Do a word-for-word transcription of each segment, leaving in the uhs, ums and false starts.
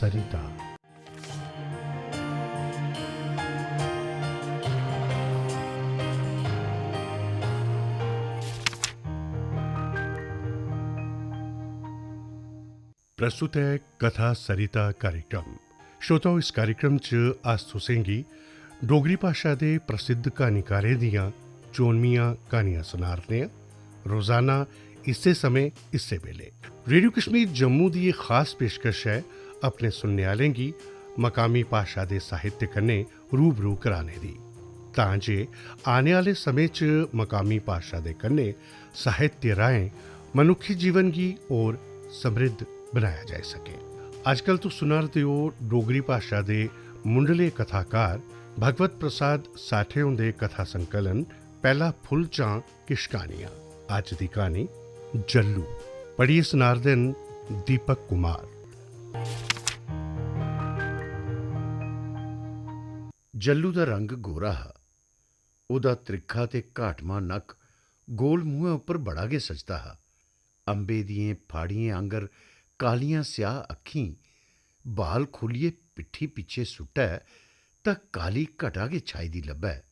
सरिता। प्रस्तुत ऐ कथा सरिता कार्यक्रम। श्रोताओ, इस कार्यक्रम च अस तुसेंगी डोगरी भाशा दे प्रसिद्ध क्हानीकारें दियां चोनमियां क्हानियां सुनारने आं। रोजाना इस्सै समें, इस्सै बेले। रेडियो कश्मीर जम्मू दी एह् खास पेशकश ऐ अपने सुनने आह्लें गी मकामी भाशा दे साहित्य कन्नै रूबरू कराने दी, तां जे आने आह्ले समें च मकामी भाशा दे कन्नै साहित्य राहें मनुक्खी जीवन गी होर समृद्ध बनाया जाई सके। अजकल तुस सुना 'रदे ओ डोगरी भाशा दे मुंढले कथाकार भगवत प्रसाद साठे हुंदे कथा संकलन पैह्ला फुल्ल चां किश क्हानियां। अज्ज दी क्हानी जल्लू। पढ़ियै सना 'रदे न दीपक कुमार। जल्लू दा रंग गोरा हा। ओह्दा त्रिक्खा ते घाटमां नक्क गोल मुंहै उप्पर बड़ा गै सजदा हा। अंबे दियें फाड़ियें आंगर कालियां स्याह अक्खीं बाल खोलियै पिट्ठी पिच्छे सुट्टै तां काली घटा गै छाई दी लब्भै।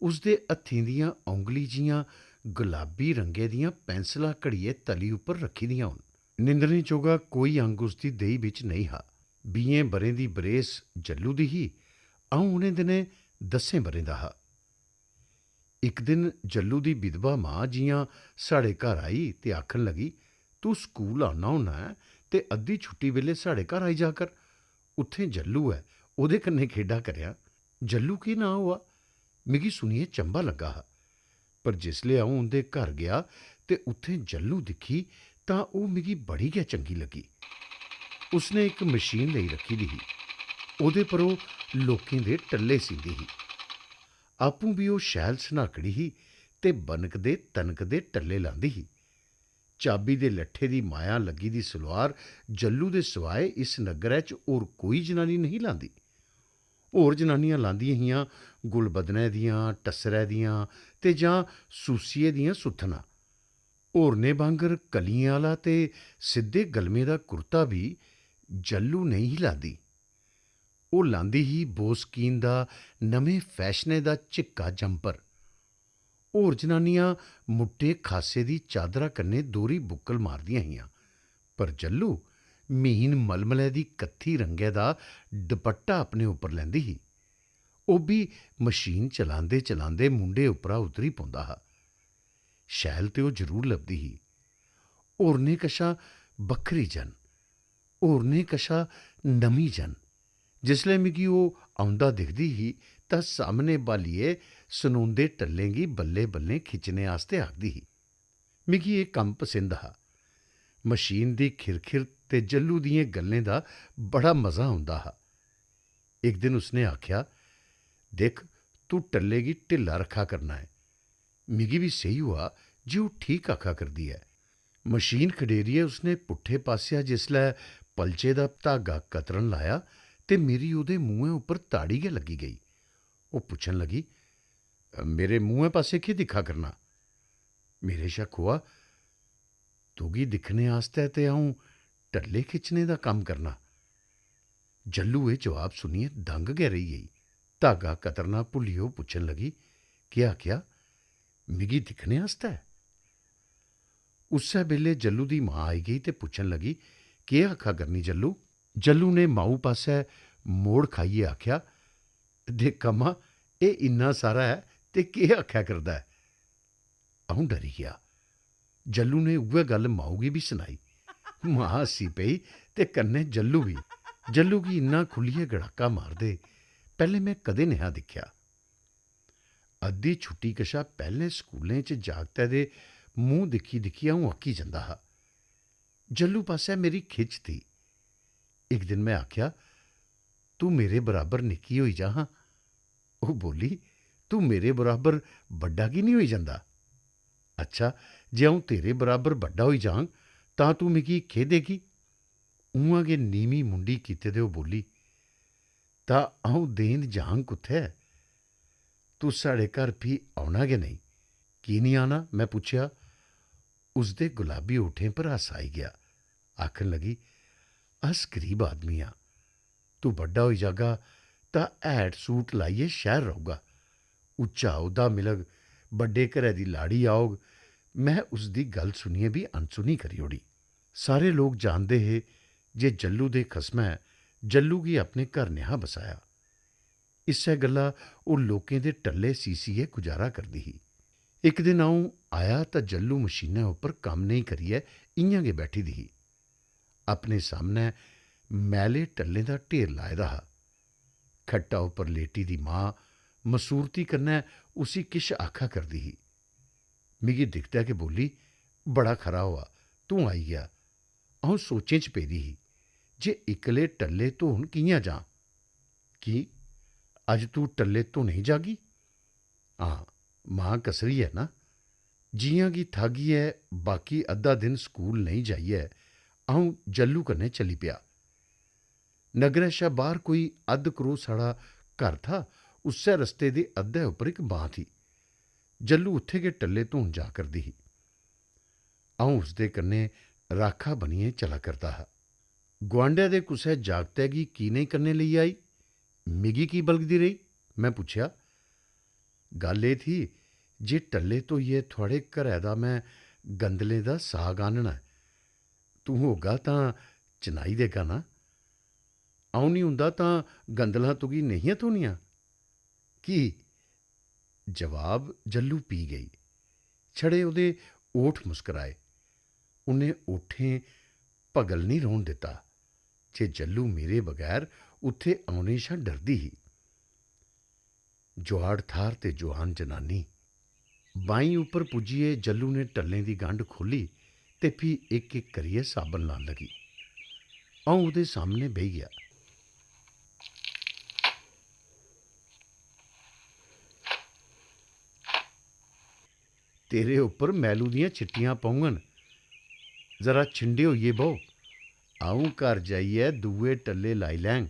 उसदे हत्थें दियां औंगली जि'यां गुलाबी रंगै दियां पैंसलां घड़ियै तली उप्पर रक्खी दियां होन। निंदने जोगा कोई अंग उसदी देही बिच नेईं हा। बीहें ब'रें दी बरेस जल्लू दी ही। अ'ऊं उ'नें दिनें दसें ब'रें दा हा। इक दिन जल्लू दी विधवा मां जि'यां साढ़े घर आई ते आखन लगी, "तूं स्कूल औना होन्ना ऐ ते अद्धी छुट्टी बेल्लै साढ़े घर आई जा कर। उत्थें जल्लू ऐ, ओह्दे कन्नै खेढा करेआं।" जल्लू केह् नांऽ होआ? मिगी सुनियै चंभा लग्गा हा। पर जिसलै अ'ऊं उं'दे घर गेआ ते उत्थें जल्लू दिक्खी तां ओह् मिगी बड़ी गै चंगी लग्गी। उसने इक मशीन लेई रक्खी दी ही। ओह्दे पर ओह् लोकें दे टल्ले सींदी ही। आपूं बी ओह् शैल सन्हाकड़ी ही ते बनकदे तनकदे टल्ले लांदी ही। चाबी दे लट्ठे दी माया लग्गी दी सलोआर जल्लू दे सिवाए इस नग्गरै च होर कोई जनानी नेईं लांदी। होर जनानियां लांदियां हियां गुलबदनै दियां, टस्सरै दियां ते जां सूसिये दियां सुत्थनां। होरनें बांगर कलियें आह्ला ते सिद्धे गलमें दा कुर्ता बी जल्लू नेईं ही लांदी। ओह् लांदी ही बोस्कीन दा नमें फैशनै दा झिक्का जम्पर। होर जनानियां मुट्टे खासे दी चादरा कन्नै दोह्री बुक्कल मारदियां हियां, पर जल्लू म्हीन मलमलै दी कत्थी रंगै दा दपट्टा अपने उप्पर लैंदी ही। ओह् बी मशीन चलांदे-चलांदे मुंढे उप्परा उतरी पौंदा हा। शैल ते ओह् जरूर लभदी ही, होरनें कशा बक्खरी जन, होरनें कशा नमीं जन। जिसलै मिगी ओह् औंदा दिखदी ही, तां सामनै ब्हालियै सनोंदे टल्लें गी बल्लें-बल्लें खिच्चने आस्तै आखदी ही। मिगी एह् कम्म पसिंद हा। मशीन दी खिरखिर ते जल्लू दियें गल्लें दा बड़ा मजा औंदा हा। इक दिन उसने आखेआ, "दिक्ख, तूं टल्ले गी ढिल्ला रक्खा करना ऐ।" मिगी बी सेही होआ जे ओह् ठीक आखा करदी ऐ। मशीन खडेरियै उसने पुट्ठे पासेआ जिसलै पलचे दा धागा कतरन लाया ते मेरी ओह्दे मुंहै उप्पर ताड़ी गै लग्गी गेई। ओह् पुच्छन लगी, "मेरे मुंहै पासै केह् दिक्खा करना?" मेरे शा खोआ, "तुगी दिक्खने आस्तै ते अ'ऊं टल्ले खिच्चने दा कम्म करना।" जल्लू एह् जवाब सुनियै दंग गै रेही गेई। धागा कतरना भुल्ली ओह् पुच्छन लगी, "केह् आखेआ? मिगी दिक्खने आस्तै?" उस्सै बेल्लै जल्लू दी मां आई गेई ते पुच्छन लगी, "केह् आखा करनी जल्लू?" जल्लू ने माऊ पासै मोड़ खाइयै आखेआ, "दिक्ख अम्मा, एह् इन्ना सारा ऐ ते केह् आखेआ करदा ऐ?" अ'ऊं डरी गेआ। जल्लू ने उ'ऐ गल्ल माऊ गी बी सनाई। मां हस्सी पेई ते कन्नै जल्लू बी। जल्लू गी इन्ना खु'ल्लियै गड़ाका मारदे पैह्लें में कदें नेहा दिक्खेआ। अद्धी छुट्टी कशा पैह्लें स्कूलें च जागतै दे मूंह् दिक्खी-दिक्खी अ'ऊं अक्की जंदा हा। जल्लू पासै मेरी खिच्च थी। इक दिन में आखेआ, "तूं मेरे बराबर निक्की होई जा हां।" ओह् बोल्ली, "तूं मेरे बराबर बड्डा की निं होई जंदा? अच्छा, जे अ'ऊं तेरे बराबर बड्डा होई जाङ, तां तूं मिगी केह् देगी?" उ'आं गै नीमीं मुंडी कीते दे ओह् बोल्ली, "तां अ'ऊं देन जाङ कुत्थै? तूं साढ़े घर फ्ही औना गै नेईं।" "की निं आना?" में पुच्छेआ। उसदे गुलाबी ओठें पर हासा आई गेआ। आखन लगी, "अस गरीब आदमी आं। तू बड्डा होई जागा तां हैट सूट लाइयै शैह्र रौह्गा। उच्चा औह्दा मिलग, बड्डे घरै दी लाड़ी औग, में उसदी गल्ल सुनियै बी अनसुनी करी ओड़ी।" सारे लोक जानदे हे जे जल्लू दे खसमै जल्लू गी अपने घर नेहा बसाया। इस्सै गल्ला ओह् लोकें दे टल्ले सीसियै गुजारा करदी ही। इक दिन अ'ऊं आया तां जल्लू मशीनै उप्पर कम्म नेईं करियै इ'यां गै बैठी दी ही। अपने सामनै मैले टल्लें दा ढेर लाए दा हा। खट्टा उप्पर लेटी दी मां मसूरती कन्नै उसी किश आखा करदी ही। मिगी दिखदे गै बोल्ली, "बड़ा खरा होआ, तूं आई गेआ।" अ'ऊं सोचें च पेदी ही जे इक्कले टल्ले धोन कि'यां जां। "की? अज्ज तूं टल्ले धोने गी जागी?" "हां, मां कसरी ऐ ना।" जि'यां गी थागियै बाकी अद्धा दिन स्कूल नेईं जाइयै अ'ऊं जल्लू कन्नै चली पेआ। नगरै शा बाह्र कोई अद्ध करोह् साढ़ा घर था, उस्सै रस्ते दे अद्धै उप्पर इक बांऽ थी। जल्लू उत्थै गै टल्ले धोन जा करदी ही। अ'ऊं उसदे कन्नै राखा बनियै चला करदा हा। "गुआंढै दे कुसै जागतै गी की नेईं कन्नै लेई आई? मिगी की बलगदी रेही?" में पुच्छेआ। "गल्ल एह् थी जे टल्ले धोइयै थुआड़े घरै दा में गंदलें दा साग आह्नना ऐ। तूं होगा तां चनाई देगा ना? अ'ऊं निं होंदा तां गंदलां तुगी नेहियां थ्होनियां?" "की?" जवाब जल्लू पी गेई। छड़े ओह्दे ओठ मुस्कराए। उ'नें ओठें भगल निं रौह्न दित्ता जे जल्लू मेरे बगैर उत्थै औने शा डरदी ही। जुआड़ थाह्र ते जुआन जनानी। बाईं उप्पर पुज्जियै जल्लू ने टल्लें दी गंढ खोह्ल्ली ते फ्ही इक-इक करियै साबन लान लगी। अ'ऊं ओह्दे सामनै बेही गेआ। "तेरे उप्पर मैलू दियां छिट्टियां पौङन। जरा छिंडे होइयै बौह्। अ'ऊं घर जाइयै दूए टल्ले लाई लैङ,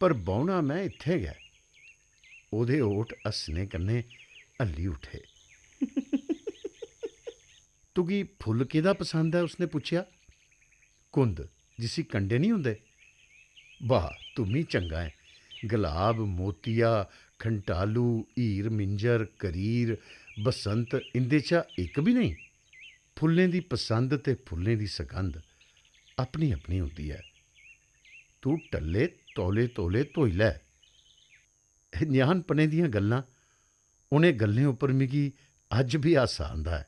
पर बौह्ना में इत्थै गै।" ओह्दे ओठ हस्सने कन्नै हल्ली उठे। "तुगी फुल्ल केह्दा पसंद ऐ?" उसने पुच्छेआ। "कुंद, जिसी कंडे निं होंदे?" "वाह, तूं मी चंगा ऐ। गलाब, मोतिया, खंटालू, हीर मिंजर, करीर, बसंत, इं'दे चा इक बी नेईं?" फुल्लें दी पसंद ते फुल्लें दी सगंध अपनी-अपनी होंदी ऐ। "तूं टल्ले तौले-तौले धोई लै।" ञ्याणपने दियां गल्लां, उ'नें गल्लें उप्पर मिगी अज्ज बी हासा आंदा ऐ,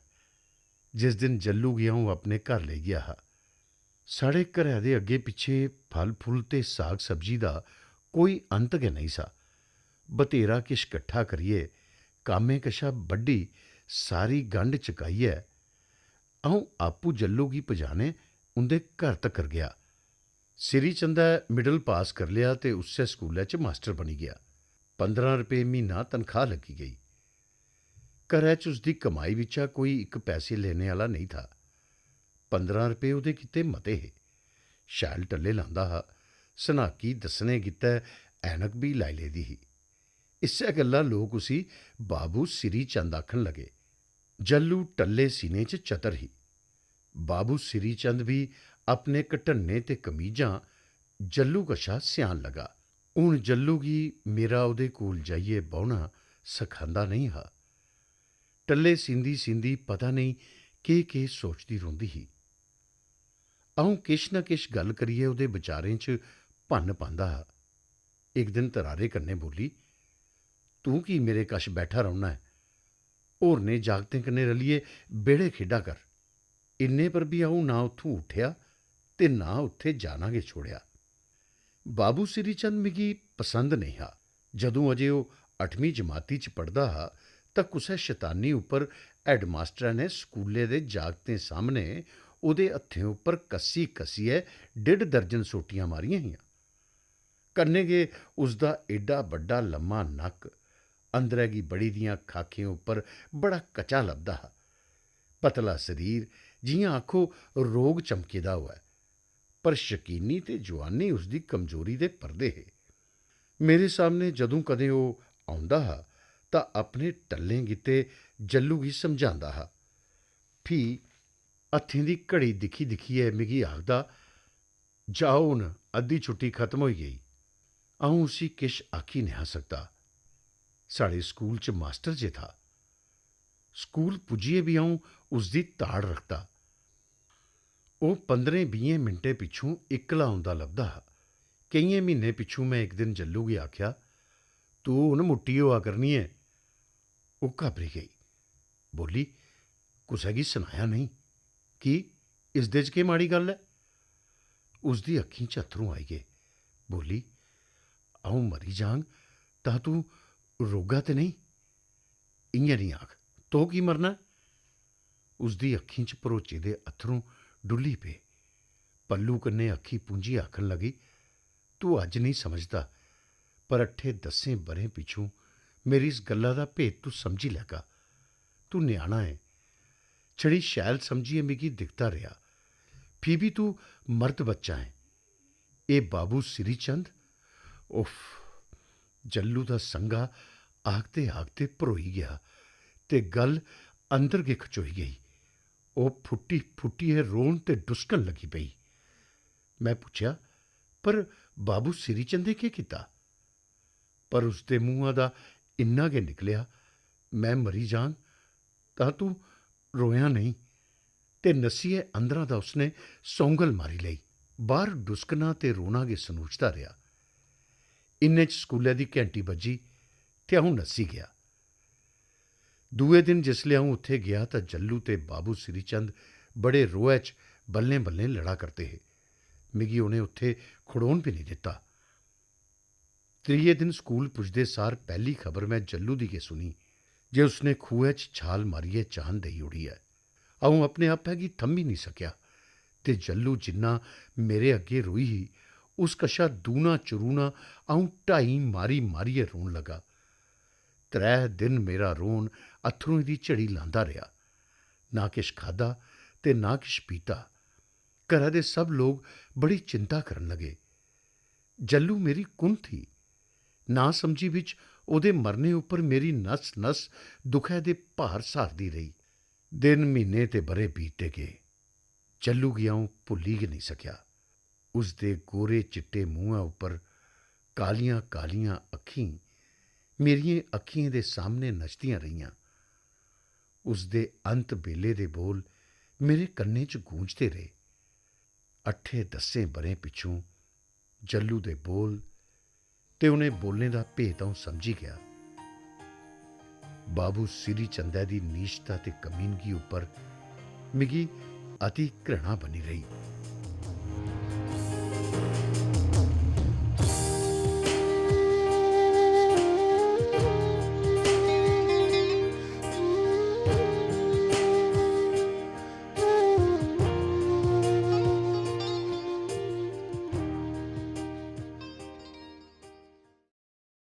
जिस दिन जल्लू गी अ'ऊं अपने घर लेई गेआ हा। साढ़े घरै दे अग्गें-पिच्छें फल-फुल ते साग-सब्जी दा कोई अंत गै नेईं सा। बतेरा किश कट्ठा करियै, कामें कशा बड्डी सारी गंढ चकाइयै, अ'ऊं आपूं जल्लू गी पजाने उं'दे घर तक्कर गेआ। सिरी चंदै मिडल पास करी लेआ ते उस्सै स्कूलै च मास्टर बनी गेआ। पंदरां रपेऽ म्हीना तनखाह् लग्गी गेई। घरै च उसदी कमाई बिच्चा कोई इक पैसे लेने आह्ला नेईं था। पंदरां रपेऽ ओह्दे गित्तै मते हे। शैल टल्ले लांदा हा। सन्हाकी दस्सने गित्तै ऐनक बी लाई लेदी ही। इस्सै गल्ला लोक उसी बाबू सिरी चंद आखन लगे। जल्लू टल्ले सीने च चतर ही। बाबू सिरी चंद बी अपने घटन्ने ते कमीजां जल्लू कशा स्यान लगा। हून जल्लू गी मेरा ओह्दे कोल जाइयै बौह्ना सखांदा नेईं हा। टल्ले सींदी सींदी पता नेईं केह् केह् सोचदी रौंह्दी ही। अ'ऊं किश ना किश गल्ल करियै ओह्दे विचारें च भन्न पांदा हा। इक दिन तरारे कन्नै बोल्ली, "तूं की मेरे कश बैठा रौह्ना ऐ? होरनें जागतें कन्नै रलियै बेह्ड़े खेढा कर।" इन्ने पर बी अ'ऊं ना उत्थूं उट्ठेआ ते ना उत्थै जाना गै छोड़ेआ। बाबू सिरी चंद मिगी पसंद नेईं हा। जदूं अजें ओह् अठमीं जमाती च पढ़दा हा, तां कुसै शतानी उप्पर हैडमास्टरै ने स्कूलै दे जागतें सामनै ओह्दे हत्थें उप्पर कस्सी-कस्सियै डेढ दर्जन सोटियां मारियां हियां। कन्नै गै उसदा एड्डा बड्डा लम्मा नक्क, अंदरै गी बड़ी दियां खाखें उप्पर बड़ा कचा लभदा हा। पतला शरीर, जि'यां आखो रोग चमके दा होऐ, पर शकीनी ते जुआनी उसदी कमजोरी दे पर्दे हे। मेरे सामनै जदूं कदें ओह् औंदा हा, तां अपने टल्लें गित्तै जल्लू गी समझांदा हा। फ्ही हत्थें दी घड़ी दिक्खी-दिक्खियै मिगी आखदा, "जाओ हून, अद्धी छुट्टी खत्म होई गेई। अ'ऊं उसी किश आखी नेहा सकदा। साढ़े स्कूल च मास्टर जे था। स्कूल पुज्जियै बी अ'ऊं उसदी ताड़ रखदा। ओह् पंदरें बीहें मिंटें पिच्छों इक्कला औंदा लभदा हा। केइयें म्हीनें पिच्छों में इक दिन जल्लू गी आखेआ, "तू हून मुट्टी होआ करनी ऐ।" ओह् घाबरी गेई। बोली, "कुसै गी सनाया नेईं।" "की? इसदे च केह् माड़ी गल्ल ऐ?" उसदी अक्खीं च अत्थरूं आई गे। बोली, "अ'ऊं मरी जांग तां तूं रोगा ते नेईं?" "इ'यां नेईं आख, तो की मरना ऐ?" उसदी अक्खीं च भरोचे दे अत्थरूं डुल्ली पे। पल्लू कन्नै अक्खीं पूंझियै आखन लगी, "तू अज्ज नेईं समझदा, पर अट्ठे दस्सें ब'रें पिच्छों मेरी इस गल्ला दा भेत तू समझी लैगा। तू ञ्याणा ऐ, छड़ी शैल समझियै मिगी दिखदा रेहा। फ्ही बी तू मर्द बच्चा ऐ। एह् बाबू श्रीचंद?" उफ, जल्लू दा संघा आखदे आखदे भरोई गेआ ते गल्ल अंदर गै खचोई गेई। ओह् फुट्टी फुट्टियै रोन ते डुसकन लगी पेई। में पुच्छेआ, "पर बाबू श्रीचंद ने केह् कीता?" पर उसदे मुंहा दा इन्ना गै निकलेआ, "में मरी जांग तां तूं रोयां नेईं।" ते नस्सियै अंदरा दा उसने सौंगल मारी लेई। बाहर डुसकना ते रोना गै सनूचदा रेहा। इन्ने च स्कूलै दी घैंटी बज्जी ते अ'ऊं नस्सी गेआ। दूए दिन जिसलै अ'ऊं उत्थै गेआ तां जल्लू ते बाबू श्रीचंद बड़े रोहै च बल्लें-बल्लें लड़ा करदे हे। मिगी उ'नें उत्थै खड़ोन बी नेईं दित्ता। त्रिये दिन स्कूल पुजदे सार पैह्ली खबर में जल्लू दी गै सुनी जे उसने खूहै च छाल मारियै जान देई ओड़ी ऐ। अ'ऊं अपने आपै गी थम्मी नेईं सकेआ ते जल्लू जिन्ना मेरे अग्गें रोई ही, उस कशा दूना चरूना अ'ऊं ढाई मारी मारियै रोन लगा। त्रै दिन मेरा रोन अत्थरुएं दी झड़ी लांदा रेहा। ना किश खादा ते ना किश पीता। घरै दे सब लोक बड़ी चिंता करन लगे। जल्लू मेरी कु'न थी? ना समझी बिच ओह्दे मरने उप्पर मेरी नस-नस दुखै दे भार स्हारदी रेही। दिन, म्हीने ते ब'रे बीतदे गे। जल्लू गी अ'ऊं भुल्ली गै नेईं सकेआ। उसदे गोरे चिट्टे मुंहै उप्पर कालियां-कालियां अक्खीं मेरियें अक्खियें दे सामने नचदियां रेहियां। उसदे अंत बेले दे बोल मेरे कन्नें च गूंजदे रेह्। अट्ठे दस्सें ब'रें पिच्छों जल्लू दे बोल ते उ'नें बोलें दा भेत अ'ऊं समझी गेआ। बाबू सिरी चंदै दी नीचता ते कमीनगी उप्पर मिगी अति घृणा बनी रेही।